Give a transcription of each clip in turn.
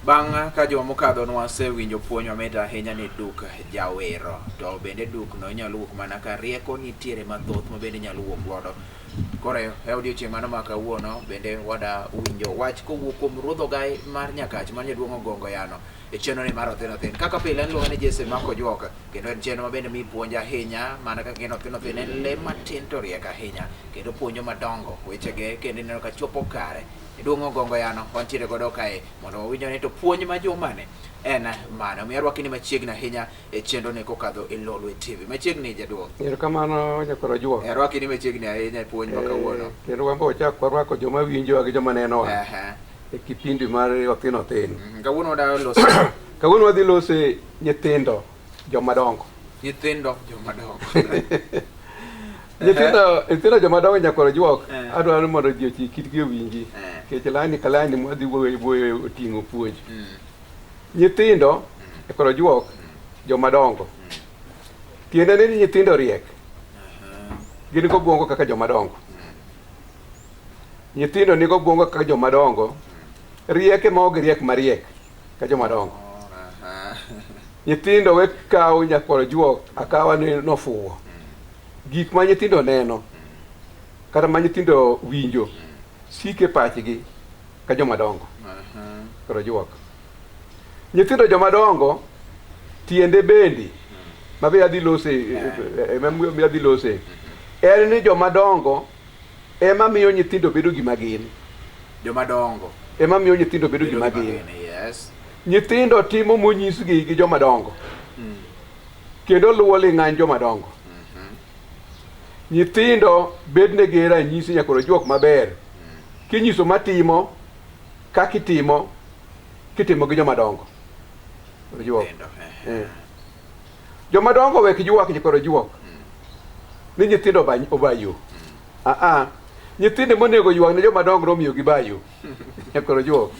Bang' ka juma mokadho nwasewinjo puonj mamit ahinya ni duk jawero to bende duk no inyalo wuok mana ka rieko nitiere mathoth ma bende inyalo wuok godo. Koro e odiochieng' mano ma kawuono bende wada winjo wach kowuok kuom ruodh ogai mar Nyakach mar jaduong' Ogongo Yano e chenro ni mar Othin Othin. Kaka pile en luonga ni Jesse Mako Juok kendo en chenro ma bende mi puonj ahinya mana kaka ing'e ni Othin Othin en lee matin to riek ahinya kendo puonjo madongo wechege kendo ineno ka chopo kare. Jaduong' Ogongo Yano wantiere godo kae mondo wawinjo ni to puonj ma jumani en mane. Omiyo arwaki ni machiegni ahinya e chenro ni kokadho e Lolwe TV. Machiegni jaduong'. Erokamano nyakwar Ojuok. Arwaki ni machiegni ahinya e puonj ma kawuono. Kendo wan be wachak warwako joma winjowa gi joma nenowa e kipindi mar Othin Othin. Kawuono wadwa loso Kawuono wadhi lose nyithindo joma dongo. Nyithindo joma dongo. Nyithindo joma dongo nyakwar Ojuok adwaro ni mondo ji ochik itgi owinji. Nikech lani ka lani mwadhi wuoyo wuoyo oting'o puonj. Nyithindo nyakwar Ojuok joma dongo. Tiende ni nyithindo riek. Gin gobwongo kaka joma dongo. Nyithindo nigo obwongo kaka joma dongo. Riek ema ok riek mariek ka joma dongo. Nyithindo we kaw nyakwar Ojuok akawa ni nofuwo. Gik ma nyithindo neno kata ma nyithindo winjo sike pachgi ka joma dongo. Koro Ojuok. Nyithindo joma dongo tiende bende ma be adhi lose ma adhi lose en ni joma dongo ema miyo nyithindo bedo gima gin. Joma dongo. Ema miyo nyithindo bedo gima gin. Yes. Nyithindo timo monyisgi gi joma dongo. Kendo luwo ling'any joma dongo. Nyithindo bednegi ranyisi nyakoro juok maber. Kinyiso matimo kaka itimo kitimo gi joma dongo. Ojuok. Joma dongo wek ywak nyikoro juok. Ni nyithindo oba yo. Aa, nyithindo monego ywak ne joma dongo nomiyo giba yo. Nyakoro juok.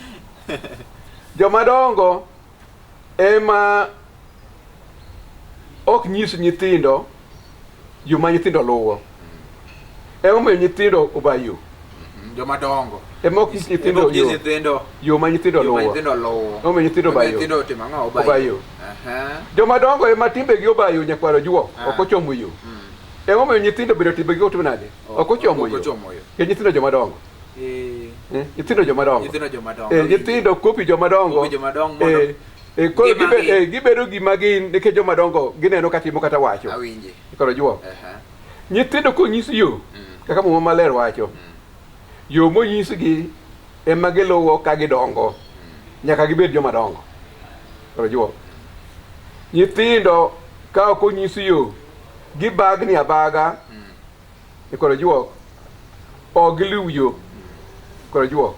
Joma dongo ema ok nyis nyithindo yo ma nyithindo luwo. Emomiyo nyithindo oba yo. Joma dongo. Ema ok nyis nyithindo yo. Yo ma nyithindo luwo. Emomiyo nyithindo oba yo. Nyithindo otimo ang'o? Oba yo. Joma dongo ema timbegi oba yo nyakwar Ojuok. Ok ochomo yo. Emomiyo nyithindo bedo timbegi otimo nade? Ok ochomo yo. Nikech nyithindo joma dongo. Nyithindo joma dongo. Nyithindo joma dongo. Nyithindo kopi joma dongo. Kopi joma dongo mondo Koro gibedo gima gin nikech joma dongo gineno katimo kata wacho. Awinji. Koro Ojuok. Nyithindo konyis yo kaka Muma Maler wacho. Yo monyisgi ema giluwo ka gidongo nyaka gibed joma dongo. Koro Ojuok. Nyithindo ka ok onyis yo gibagni abaga. Koro Ojuok. Ok giluw yo. Koro Ojuok.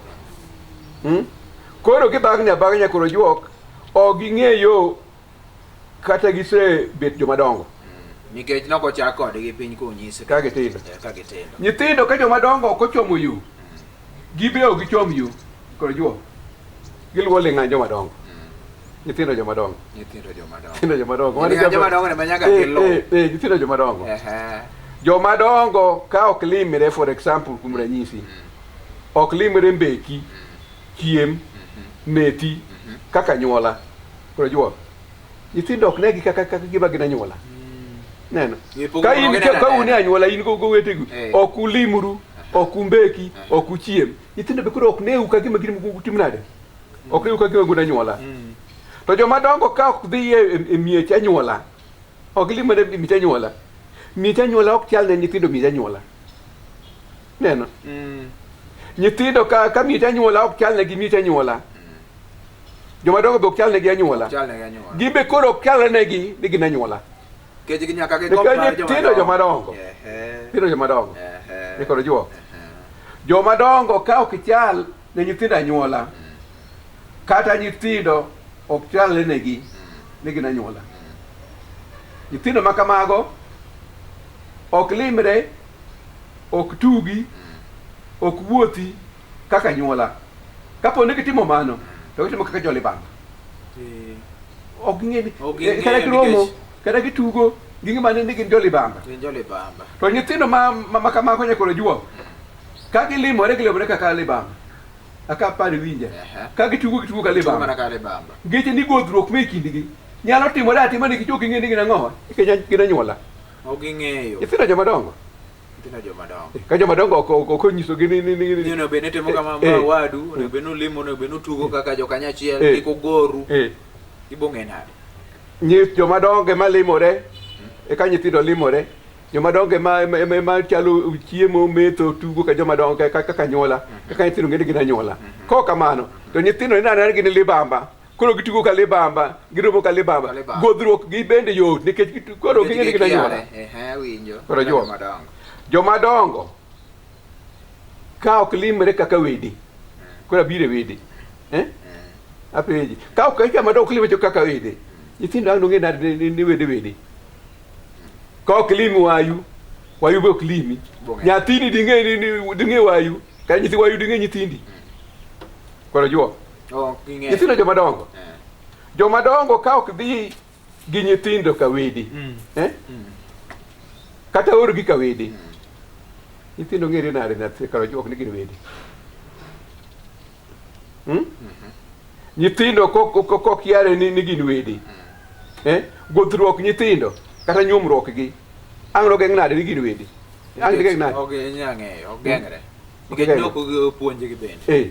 Koro gibagni abaga nyakoro Ojuok ok ging'e yo kata gisebet joma dongo. Nikech nok ochak kodgi piny konyisi ka gitindo. Ka gitindo. Nyithindo ka joma dongo ok ochomo yo, gibe ok gichom yo. Koro Ojuok. Giluwo ling'any joma dongo. Nyithindo joma dongo. Nyithindo joma dongo. Nyithindo joma dongo. Ling'any joma dongo ema nyaka giluw. Nyithindo joma dongo. Joma dongo ka ok limre for example kuom ranyisi. Ok limre mbeki, chiem, meti kaka anyuola. Koro Ojuok. Nyithindo ok negi kaka kaka gima gin anyuola. Neno. Ka in ka un e anyuola in go gowetegu ok ulimru, ok umbeki, ok uchiem. Nyithindo be koro ok neu ka gima gin utim nade? Ok neu ka gima gin anyuola. To joma dongo ka ok dhi e miech anyuola, ok limre e miech anyuola. Miech anyuola ok chal ne nyithindo miech anyuola. Neno. Nyithindo ka ka miech anyuola ok chal ne gi miech anyuola. Joma dongo be ok chal ne gi anyuola. Gin be koro ok chal negi ni gin anyuola. Nikech nyaka gi compare nyithindo joma dongo. Nyithindo joma dongo. Nikoro Ojuok. Joma dongo ka ok chal ne nyithindo anyuola. Kata nyithindo ok chal negi ni gin anyuola. Nyithindo ma kamago ok limre, ok tugi, ok wuothi kaka anyuola. Kapo ni gitimo mano, to gitimo kaka jolibamba. Ok ging'e ni kata giromo, kata gitugo, ging'e mana ni gin jolibamba. Gin jolibamba. To nyithindo ma kamago nyakoro Ojuok, ka gilimore gilimore kaka libamba. Aka pare winja. Ehe. Ka gitugo gitugo ka Tugo mana libamba. ka libamba. Ngeche ni godhruok me kindgi nyalo timore atima nikech ok ging'e ni gin ang'owa nikech gin anyuola. Ok ging'eyo. Nyithindo joma dongo. Nyithindo joma dongo. Ka joma dongo ok onyisogi ni Ni onego bed ni timo kama Eh, ma wadu, onego bed ni ulimo, onego bed ni utugo kaka jokanyo achiel, Eh. kik ugoru. eh, Ibo ng'e nade? Joma dongo ema limore, eka nyithindo limore. Joma dongo ema chalo chiemo, metho, tugo ka joma dongo kaka anyuola, kaka nyithindo ng'e ni gin anyuola. Kok kamano, to nyithindo neno anena ni gin libamba. Koro gitugo ka libamba, giromo ka libamba. Ka libamba. Godhruok gi bende yot nikech koro ging'e ni gin anyuola. Ehe, winjo. Koro juok. Joma dongo. Joma dongo ka ok limre kaka wede, koro abiro e wede. Eh? Apenji. Ka ok joma dongo ok limre kaka wede, nyithindo ang' nong'e nade ni wede wede. Ka ok lim wayu, wayu be ok limi. Bong'e. Nyathini ding'e ni ding'e wayu, kata nyithi wayu ding'e nyithindi. Koro juok. Ok ging'eyo. Nyithindo joma dongo. Eh. Joma dongo ka ok dhi gi nyithindo ka wede. Eh? Kata orgi ka wede. Nyithindo ng'ere nade nyathi kar ojuok ni gin wede. Hmm? Nyithindo kok yare ni gin wede. Eh? Godhruok nyithindo kata nyuomruok gi. Ang' nogeng' nade ni gin wede? Ang' nogeng' nade? Ok ginyal ng'eyo, ok geng're. Ok Nikech geng're. ne ok opuonjgi bende. Eh. Eh.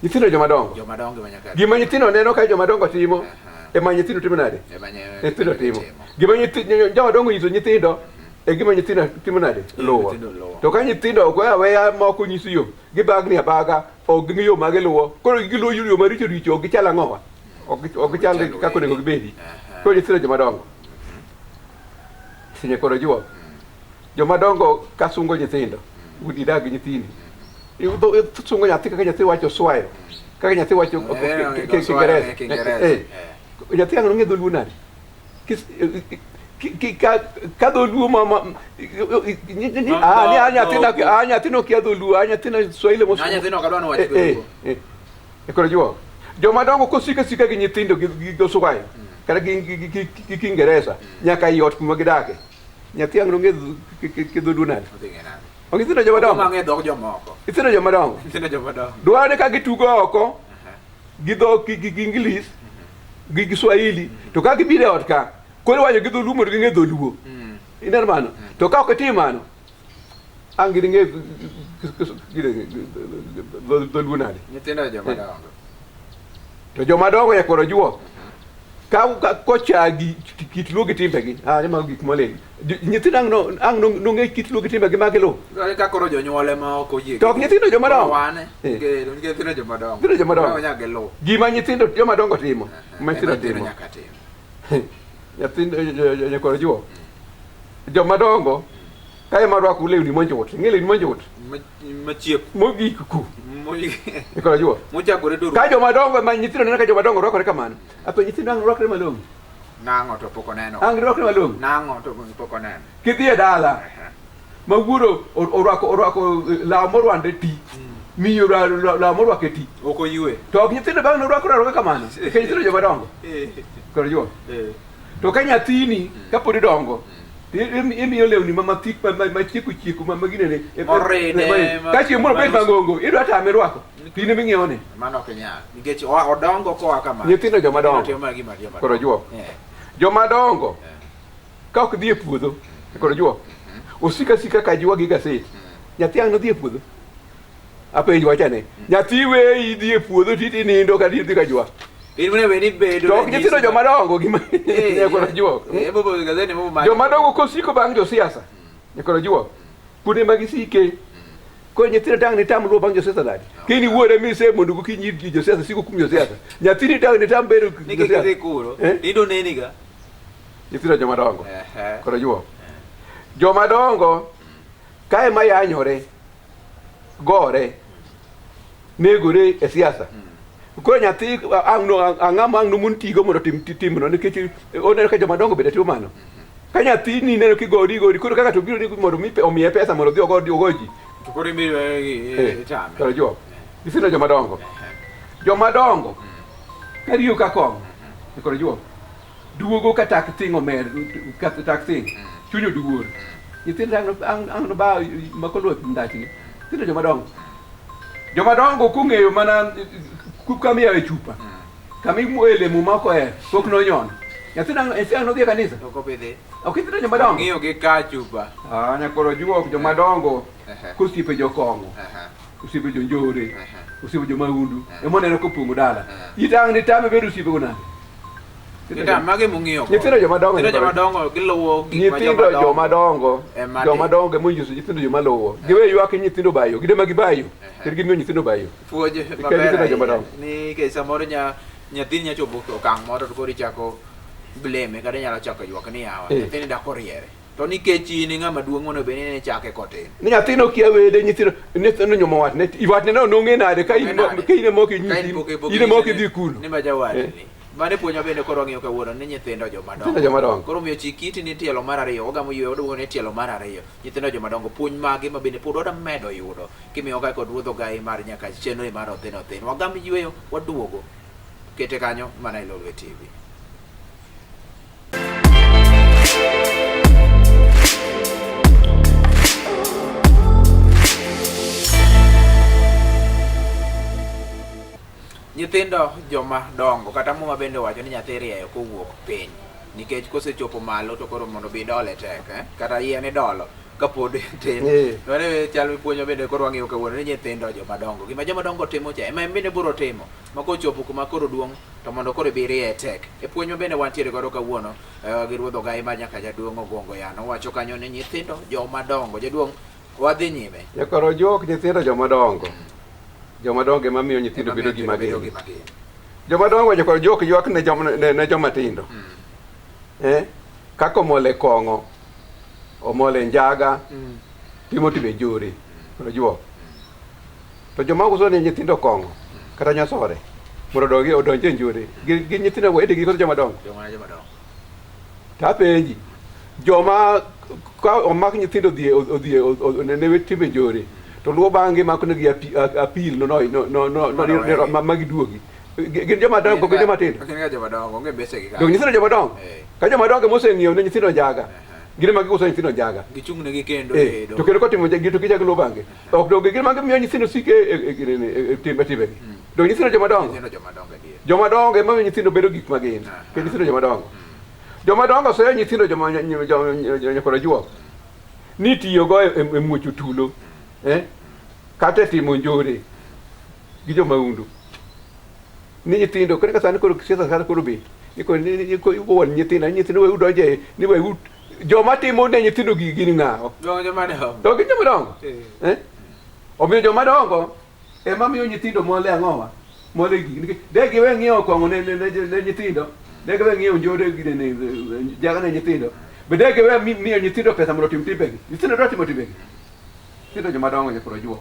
Nyithindo joma dongo. Joma dongo ema nyaka Gima nyithindo neno ka joma dongo timo Aha. ema nyithindo timo nade? Ema Nyithindo timo. Gima nyithindo joma dongo nyiso nyithindo e gima nyithindo timo nade? Luwo. Nyithindo luwo. To ka nyithindo ok weyo aweya ma ok onyisi yo, gibagni abaga, ok ging'i yo ma giluwo. Koro giluwo yo maricho richo, ok gichal ang'owa. Ok gichal Gichal kaka onego wede. gibedi. Aha. Koro nyithindo joma dongo. Sinye koro juok. Joma dongo ka sungo nyithindo, idag gi nyithindi. Sungo nyathi kaka nyathi wacho swayo. Kaka nyathi wacho Eh, Kiingereza. Kiingereza. Eh. Nyathi ang' nong'e dholuo nade? Ka dholuo ma ah ni nyathina ah nyathino kia dholuo, ah nyathina Swahili mos. Ah, nyathino ok adwa ni owach Eh, eh, dholuo. eh. E koro juok. Joma dongo kosika sika gi nyithindo gi oswayo kata gi Kiingereza nyaka i ot kuma gidake. Nyathi ang' nong'e dholuo nade? Odhi ng'e nade? Ok nyithindo joma dongo. Ong'e dhok jomoko. Nyithindo joma dongo. Nyithindo joma dongo. Dwarore ka gitugo oko gi dhok gi English gi Kiswahili to ka gibiro e ot ka koro iwacho gi dholuo mondo ging'e dholuo. Ineno mano? To ka ok itim mano ang' gining'e dholuo nade? Nyithindo joma dongo. To joma dongo nyakwar ojuok ka kochagi kit luo gi timbegi ah ni mago gik molil. Nyithindo ang' nong'e kit luo gi timbegi ma giluw. Dwarore ka koro jonyuol ema ok oyie. To ok nyithindo joma dongo. Wan Eh. nyithindo joma dongo. Nyithindo joma dongo. Koro nyaka giluw. Gima nyithindo joma dongo timo, ma Ema nyithindo nyithindo timo. nyaka tim. Nyithindo nyakwar ojuok. Joma dongo ka ema rwako lewni monjut, ing'e lewni monjut Machiek. mogik ku. Nyakwar ojuok. Mochakore to Ka joma dongo ma nyithindo neno ka joma dongo rwakore kamano. Apo nyithindo ang' rwakre malong'o. Nang'o to pok oneno. Ang' rwakre malong'o. Nang'o to pok oneno. Kidhi e dala ma wuoro orwako law morwande ti. Miyo law morwake ti. Ok oywe. To ok nyithindo bang' norwakore arwaka kamano. Nikech nyithindo joma dongo. Koro juok. To ka nyathini kapod idongo imiyo lewni ma mathik machieko chieko ma ginene. Moride, Ka chieng' moro obed mang'ongo idwa tame rwako. To in ema ing'iewone. Mano ok inyal. Nikech odongo koa kamano. Nyithindo joma dongo. Timo mana gima joma Koro dongo. juok. Eh. Joma dongo Eh. ka ok dhi e puodho koro juok. Osika sika ka jwa gi gaset. Nyathi ang' nodhi e puodho. Apenj wachane. Nyathi weyi dhi e puodho titi nindo kata idhi ka jwa. In mane weni bedo. To ok nyithindo joma dongo gima koro juok. Bobo gazeti bobo manyo. Joma dongo kosiko bang' josiasa. Koro juok. Kuonde ma gisike. Koro nyithindo tang' ni tam luwo bang' josiasa nade? Kiny iwuore mise mondo gokinyi josiasa siko kuom josiasa. Nyathini tang' ni tam bedo Nikech josiasa. idhi kuro. Eh? Nindo neni ga. Nyithindo joma dongo. Ehe. Koro juok. Joma dongo kae ma yanyore, gore, negore e siasa. Koro nyathi ang' no ang'ama ang' nomon tigo mondo otim timno nikech oneno ka joma dongo bende timo mano. Ka nyathini neno kigori gori koro kaka to biro ni mondo omiye pesa mondo odhi ogo ji. To koro imiyo Eh, itame. Koro juok. Nyithindo joma dongo. Joma dongo ka riyo ka kong'o. Koro juok. Duogo ka tak thing omer ka tak thing. Chuny oduor. Nyithindo ang' no ba makoluwo ndachgi. Nyithindo joma dongo. Joma dongo kong'eyo mana kama iyawe chupa. Kama imuele muma ok ohero, pok nonyono. Nyathi nang' nyathi ang' nodhi e kanisa. Ok opidhi. Ok nyithindo joma dongo. Ng'iyo gi ka chupa. Ah, nyakoro juok joma dongo Ehe. kosiepe jokong'o, Aha. osiepe jonjore, Ehe. osiepe jomaundu, ema oneno kopong'o dala. Ehe. Itang' ni tame bedo osiepego nade? Nyithindo mage mong'iyo go. Nyithindo joma dongo Nyithindo joma nyakoro- dongo giluwo gik ma Nyithindo joma joma dongo, Ema joma timo. dongo ema onyiso nyithindo joma luwo. Giwe ywak ni nyithindo bayo, gide ma gibayo, kendo gimiyo nyithindo bayo. Puonj Nikech maber nyithindo joma ahinya. dongo. Nikech samoro nya nyathini nya chopo e okang' moro to koro ichako blame kata inyalo chako ywak ni yawa Eh. nyathini dak oriere. To nikech in e ng'ama duong' mondo bed ni ichake kotin. Ni nyathino kia wede nyithindo nyithindo nyuomo watne watne no nong'e nade ka in Nong'e nade? ka in ema ok Ka in inyisi pok- pok in ema ok inyise idhi ni- kuno Ni ma jawatni. Mano e puonj ma bende koro wang'iyo kawuono ni nyithindo joma dongo. Nyithindo joma dongo. Koro omiyo chik iti ni tielo mar ariyo, wagamo yweyo waduogo ni tielo mar ariyo. Nyithindo joma dongo puonj mage ma bende pod wada medo yudo kimiyo kae kod ruodh ogai mar nyaka chenro mar othin othin. Wagam yweyo waduogo. Kete kanyo mana e Lolwe TV. Nyithindo joma dongo kata muma bende owacho ni nyathi rieyo kowuok piny nikech kosechopo malo to koro mondo bi dole tek eh? Kata yien idolo kapod tin. Eh. Mano e chal mipuonjo bende koro wang'iyo kawuono ni nyithindo joma dongo gima joma dongo timo cha ema en bende biro timo ma kochopo kuma koro duong' to mondo koro ibi rieye tek. E puonj ma bende wantiere godo kawuono gi ruodh ogai ma nyaka jaduong' Ogongo Yano wacho kanyo ni nyithindo joma dongo. Jaduong' wadhi nyime. Nyakoro juok nyithindo joma dongo. Joma dongo ema miyo nyithindo Ema bedo miyo gima nyithindo bedo gin. gima gin. Joma dongo nyakoro juok ywak ne joma ne joma tindo. Eh? Kaka omol e kong'o, omol e njaga, timo timbe njore, koro juok. To joma uso ne nyithindo kong'o kata nyasore mondo odongi odonj e njore, gin nyithindo wedegi koso joma dongo? Joma joma dongo. To apenji, joma ka omak nyithindo odhi odhi ne timbe njore to luwo bang'gi mako negi apil no no no no no ma giduogi. Gin joma dongo gin joma tindo. Gin ga joma dongo, onge mbese gi Dong nyithindo joma dongo. Eh. Ka joma dongo moseng'iewo ne nyithindo njaga. Gin ema giuso nyithindo njaga. Gichung' negi kendo Eh, e to kendo kotimo gi to gichako luwo bang'e. Ok donge gin ma gimiyo nyithindo sike e timbe timbegi. Donge nyithindo joma dongo. Nyithindo joma dongo adier. Joma dongo ema miyo nyithindo bedo gik ma gin. Kendo nyithindo joma dongo. Joma dongo soyo nyithindo joma nyakora juok. Ni tiyogo e muocho tulo. Eh? Kata e timo njore gi jomahundu. Ni nyithindo koro ka sani koro siasa sani koro bet. Ni koro ni koro iwuon nyithindo nyithindo we udonje ni we ut joma timo ne nyithindo gigi gin ng'a? Dongo joma dongo. To gin joma dongo. Eh. Eh? Omiyo joma dongo ema miyo nyithindo mole ang'owa? Mole gigi. Nikech de giwe ng'iewo kong'o ne, ne, ne, ne nyithindo, de giwe ng'iewo njore gi ne, ne, jaga ne nyithindo, be de giwe miyo nyithindo pesa mondo otim timbegi. Nyithindo dwa timo timbegi. Nyithindo joma dongo nyakoro juok.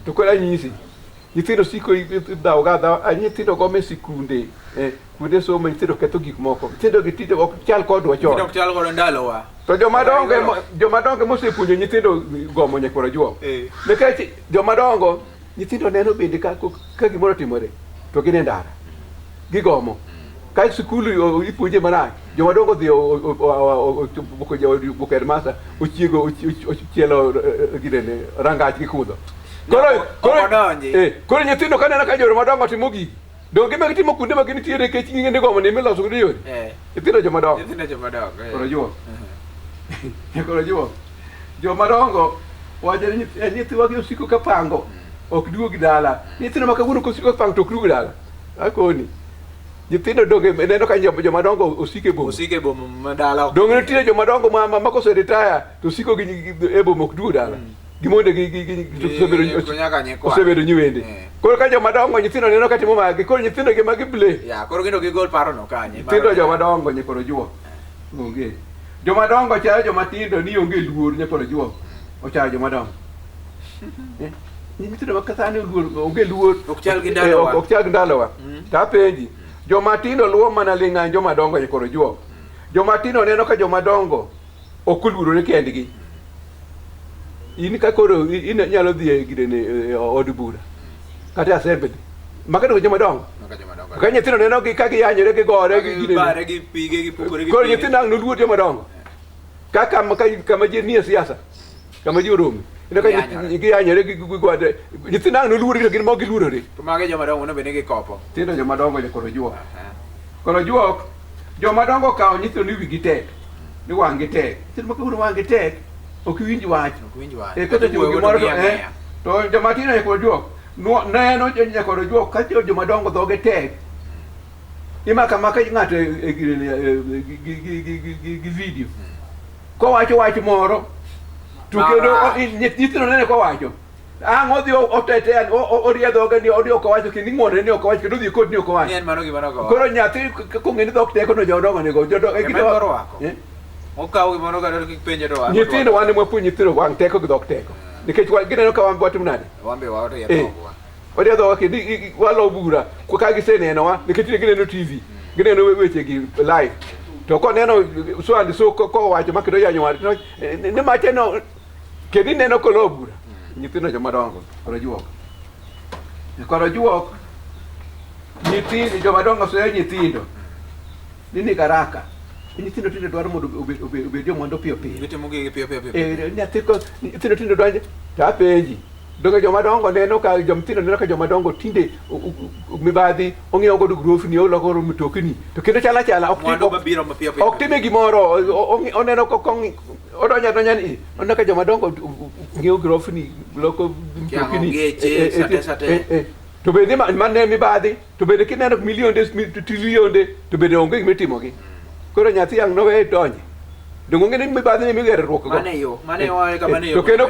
To koro anyisi, nyithindo siko idhawo ga adhawa, nyithindo gome sikunde, kuonde somo nyithindo ketho gik moko. Nyithindo gi tinde ok chal kodwa chon. Nyithindo ok chal godo ndalowa. To joma dongo joma dongo mosepuonjo nyithindo gomo nyakwar juok. Eh. Nikech joma dongo nyithindo neno bende ka, ka gimoro otimore to gin e ndara. Gigomo. Ka sikul ipuonje marach, joma dongo odhi oboko headmaster ochiego ochielo ginene rangach gi kudho. Koro odonji. Koro nyithindo kaneno ka joma dongo timo gigi, donge gima gitimo kuonde ma gintiere nikech ging'e ni gomo ni miloso godo yore. Eh. Nyithindo joma dongo. Nyithindo joma dongo. eh. Koro juok. Koro juok. Joma dongo wacho ni nyithiwa gi osiko ka pango ok duog dala. Nyithindo ma kawuono kosiko ka pango to ok duog dala. Akoni. Nyithindo donge neno ka joma dongo osiko e boma. Osiko e boma ma dala ok. Donge nitie joma dongo ma kose retire to osiko gi e boma ok duog dala. Gimonde gi nyaka nyikwa. osebedo nyiwende. Eh. Koro ka joma dongo nyithindo neno ka timo magi, koro nyithindo gi ma gible. Ya, koro gino gigol parono kanye. Nyithindo joma dongo nyikoro juok. Onge. Joma dongo chayo joma tindo ni onge luor nyikoro juok. Ochayo joma dongo. Eh, Nyithindo ma kasani luor onge luor. Ok chal gi ndalowa. Ok chal gi ndalowa. To apenji, joma tindo luwo mana ling'any joma dongo nyikoro juok. Joma tindo neno ka joma dongo ok oluorore kendgi. In ka koro in inyalo dhi e ginene e od bura kata e assembly. Maka to joma dongo. Maka joma dongo. Ka nyithindo neno gi ka giyanyore gigore gi ginene. Bare gi pige gi pukore gi. Koro pige. nyithindo ang' noluor joma dongo. Ka kama ka, kama ji nie siasa, kama ji orome. Ineno ka Giyanyore. giyanyore gi nyithindo ang' noluor to gin mok giluorore. To magi joma dongo onego bed ni gikopo. Tindo joma dongo nyakoro juok. Aha. Koro juok, joma dongo okawo nyithindo ni wigi tek, ni wang'gi tek. Nyithindo ma kawuono wang'gi tek, ok iwinj wach. Ok winj wach. E kata timo Wuoyo gimoro to to ng'iyo eh, ang'iya. to joma tindo nyakoro juok. Neno nyakoro juok ka joma dongo dhoge tek. Imako amaka ng'ato gi video. Kowacho wach moro to kendo Marach. nyithindo nene kowacho. Ang' odhi otete orie dhoge ni odhi ok owacho kendo ing'uonre ni ok owacho kendo odhi kod ni ok owacho. Ni en mano gima nogo. Koro nyathi kong'e ni dhok teko no jodongo nego jodongo Ema orwako. Eh? Okawo gimoro kata kik penje to wako. Nyithindo wan ema wapuonj nyithindo wang' teko gi dhok teko. Nikech gineno ka wan watimo nade? Wan be waoto ya Eh. dhogwa. Wadhi dhowa kendo walo bura ka gisenenowa nikech gineno TV gineno weche gi live to koneno so and so kowacho ma kendo yanyo wach ni mache no kendo ineno kolo bura nyithindo joma dongo koro juok koro juok nyithindo joma dongo soyo nyithindo ni ni garaka nyithindo tinde dwaro mondo obed jomwandu piyo piyo Gitimo gigi piyo piyo piyo. Eh, nyathi ko nyithindo tinde dwaro to apenji donge joma dongo neno ka jomtindo neno ka joma dongo tinde mibadhi ong'iewo godo grofni oloko godo mtokni to kendo chala chala ok Mwandu mabiro mapiyo piyo. ok time gimoro oneno odonjo adonya ni oneno ka joma dongo ng'iewo grofni loko mtokni geche, sate, sate. To bende mane mibadhi to bende kineno milionde trilionde to bende onge gima itimogi koro nyathi ang' nowe donje donge ong'e ni mibadhi ni migerruok go Mane yo, mane yo ka mane yo. to kendo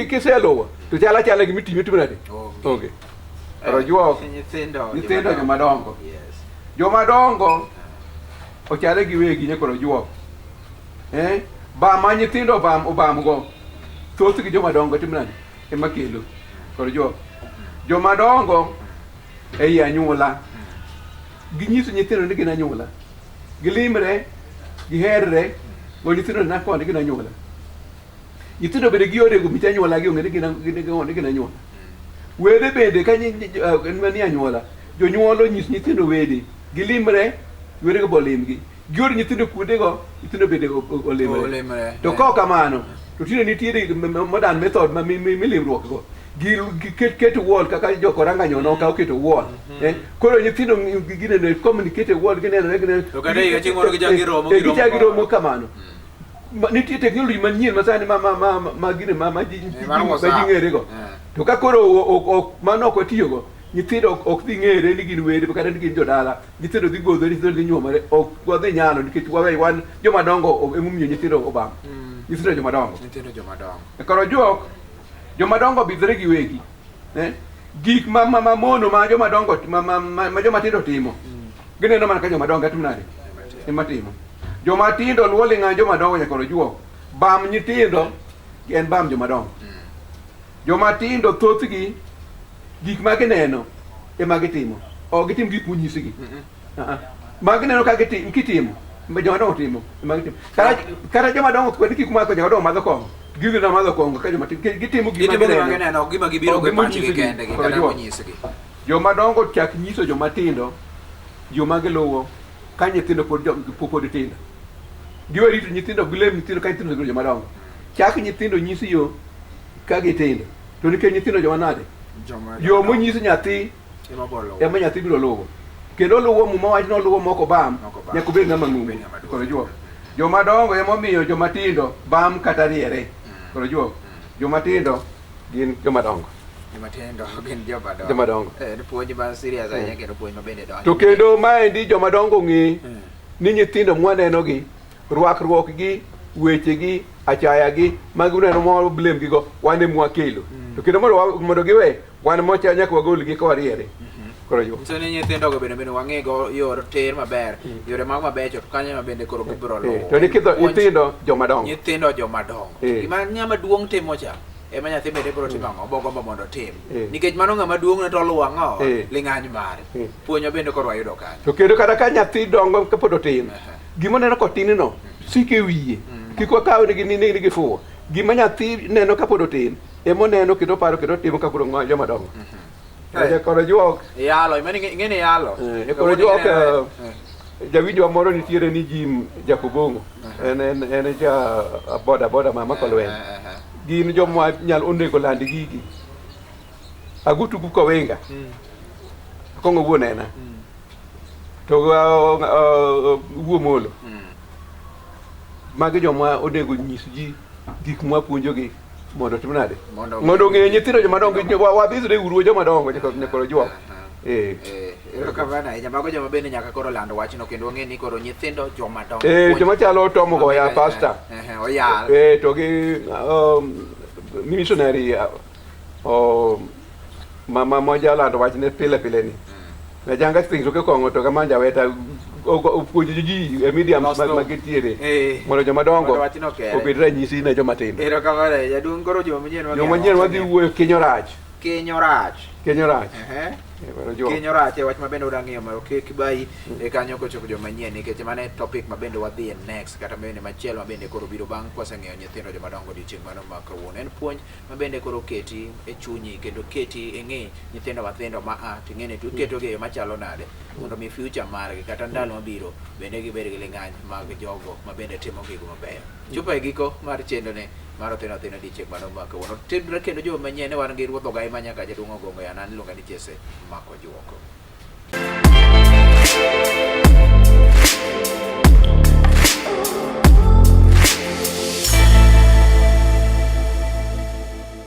kiseluwo to chal achala gima itimo itimo nade Onge. onge koro juok Nyithindo. nyithindo joma dongo Yes. joma dongo ochale gi wegi nyakoro juok eh bam ma nyithindo obam obamgo thothgi joma dongo timo nade ema kelo koro juok joma dongo ei anyuola ginyiso nyithindo ni gin anyuola gilimre giherre go nyithindo ni nakoni gin anyuola nyithindo bende giore go mich anyuola gi ong'e ni gin anyuola wede bende ka manie anyuola jonyuol onyis nyithindo wede gilimre wedego be olimgi gior nyithindo kuondego nyithindo bende olimre Olimre, to eh. kok kamano to tinde nitiere modern method ma milimruok go giket wall kaka jokoranga nyono ka oketo wall eh koro nyithindo gineno communicate wall ginenore gineno To kata higa chieng' moro gichak giromo, giromo gichak giromo koro. kamano nitie technology manyien masani ma ma ma ma gine ma ma ji Eh, mar ma ji WhatsApp. ng'ere go Eh. to ka koro ok mano ok watiyogo nyithindo ok dhi ng'ere ni gin wede kata ni gin jodala nyithindo dhi godhore nyithindo dhi nyuomore ok wadhi nyalo nikech wawe wan joma dongo emomiyo nyithindo obam nyithindo joma dongo Nyithindo joma dongo. koro juok joma dongo bidhre giwegi eh? gik ma ma ma mono ma joma dongo ma, ma, ma, ma joma tindo timo gineno mana ka joma dongo timo nade ema timo joma tindo luwo ling'any joma dongo nyaka koro juok bam nyithindo en bam joma dongo joma tindo thothgi gik ma gineno ema gitimo ok gitim gik monyisgi Ah, ah. Ma gineno ka kitimo ma joma dongo timo ema gitimo kata joma dongo kod gik mako joma dongo madho kong'o gidhi na madho kong'o ka joma tindo gitimo gima Gitimo gima gineno gineno, ok gima gibiro Ok go e gima pachgi onyisgi. kendgi Koro kata juok. monyisgi. Joma dongo chak nyiso joma tindo joma giluwo ka nyithindo pod pod tindo. Giwe rito nyithindo gilem nyithindo ka nyithindo osebedo joma dongo. Chak nyithindo nyisi yo ka gitindo. To nikech nyithindo joma nade? Joma Yo monyis nyathi ema biro luwo. ema nyathi biro luwo. Kendo oluwo muma wach ni oluwo mok obam Mok obam. nyaka obed ng'ama Obed ng'ongo. ng'ama duong'. Koro juok. Joma dongo emomiyo joma tindo bam kata riere. Koro juok. Joma tindo gin joma dongo. Joma tindo gin joma dongo. Joma dongo. Eh, en puonj ma serious ahinya kendo puonj ma bende donjo. To kendo maendi joma dongo ng'e Mm. ni nyithindo mwanenogi rwakruokgi wechegi achayagi magi uneno mwa blame gigo wan ema wakelo to kendo mondo giwe wan mocha nyaka wagolgi ka wariere koro yo Nyiso ni nyithindogo bende wang'igo yor tir maber, yore mago mabecho to kanyo ema bende koro gibiro luwo. To nyithindo Puonj nyithindo joma dongo nyithindo joma dongo. Eh. Gima ng'ama duong' timo cha ema nyathi bende biro timo ang'o? Obogombo mondo otim. Eh. Nikech mano ng'ama duong' ne to oluwo ang'o? Eh. Ling'any mare. Eh. Puonj ma bende koro wayudo kanyo. to kendo kata ka nyathi dongo kapod otin Aha. gima oneno kotin no siko e wiye kik wakaw ni ni gifuwo gima nyathi neno kapod otin ema oneno kendo oparo kendo otimo ka koro ng'o joma dongo Eh. Koro juok Iyalo, ing'e ni iyalo. Eh, koro juok jawinjwa moro nitiere ni Jim Jakobong'o en ja boda boda mama kolweny Gin joma nyal onego land gigi. Agutu Kawinga. Kong'o wuon ena. To wuo molo. Magi joma onego nyis ji gik mwapuonjogi mondo otim nade? Mondo ong'e nyithindo joma dongo wadhisre uru joma dongo nyakoro juok. Eh. Eh, erokamano ahinya. Mago joma bende nyaka koro land wachno kendo wang'e ni koro nyithindo joma dongo. Eh, joma chalo Tom Goya pastor. Eh, oyal. Eh, to gi missionary mama moja lando wachne pile pile ni. Najanga things oke kong'o to kamanja weta opuonjo ji e medium Los ma thum. ma gintiere Eh. mondo joma dongo Mondo wachno okere. obed ranyisi ne joma tindo. Erokamano ahinya. Jaduong' koro juma manyien wang'eyo Joma nyien wadhi wachne. wuoyo kinyo rach. Kinyo rach. Kinyo rach. Ehe. Eh, wero juok. Kinyo rach e wach ma bende udwa ng'iyo mondo kik bayi e kanyo kochopo joma nyien nikech mano e topic ma bende wadhiye next kata bende machielo ma bende koro biro bang' kwaseng'iyo nyithindo joma dongo odiochieng' mano ma kawuono. En puonj ma bende koro keti e chunyi kendo keti ing'i nyithindo mathindo ma a to ing'e ni to iketogi e yo machalo nade mondo mi future margi kata ndalo mabiro bende gibed gi ling'any mag jogo ma bende timo gigo mabeyo. Chopo e giko mar chenro ni mar Othino Othino odiochieng' mano ma kawuono. Tudre kendo juma manyien ne wan gi Ruoth Ogai ma nyaka jaduong' Ogongo yana an iluonga ni Jesse Mako Juoko.